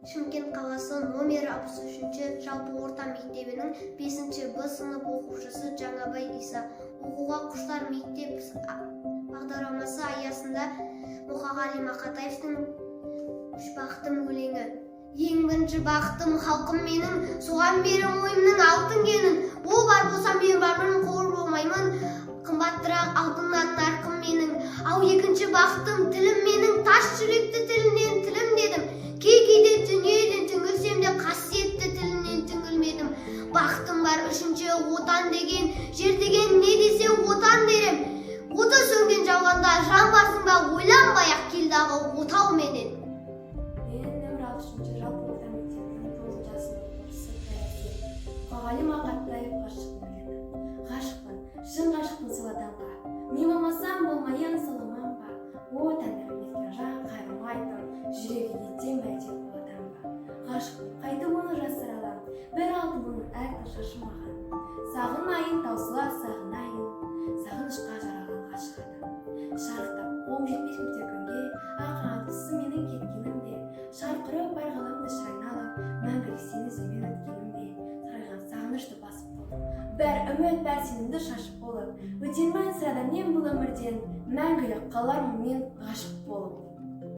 Шымкент қаласы, номері 63 жалпы орта мектебінің 5 Б сынып оқушысы Жаңабай Иса. Оқуға құштар мектеп бағдарламасы аясында Мұқағали Мақатаевтың «Үш бақытым» өлеңі. Ең бірінші бақытым — халқым менің, соған берем ойымның алтын кенін. Ол бар болса, мен бармын, қор болмаймын, қымбаттырақ алтыннан нарқым менің. Ал екінші бақытым — тілім менің, тас жүректі тілінен тілімдедім. Кей кейде дүниеден түңілсем де, қасиетті тілімнен түңілмедім. Бақытым бар үшінші, Отан деген, жер деген, не десе, Отан дерем. Оты сөнген жалғанда жан барсың ба, ойланбай ақ кел дағы отауменен. Мен нөмір 63 жалпы орта мектебінің тоғызыншы сынып оқушысы Таязин. Мұқағали Мақатаев, «Ғашықпын» өлеңі. Ғашықпын, шын ғашықпын сол адамға. Мен болмасам, болмайын сол аман ба? О, Тәңірім, неткен жан, қайырмайтын, жүрегі еттен бе әлде қоладан ба? Ғашықпын, қайтып оны жасыра алам? Бір алтын оның әр тал шашы маған. Сағынайын, таусыла сағынайын, сағынышқа жаралған ғашық адам. Шарықтап қолым жетпес көктер күнге, ақ қанат құсы менің кеткенім бе? Шарқ ұрып бар ғаламды шыр айналып, мәңгілік сені іздеумен өткенім бе? Сарғайған сағынышты басып болып, бәр үміт, бәр сенімді шашып болып, өтермін сірә да мен бұл өмірден, мәңгілік қалармын мен ғашық болып.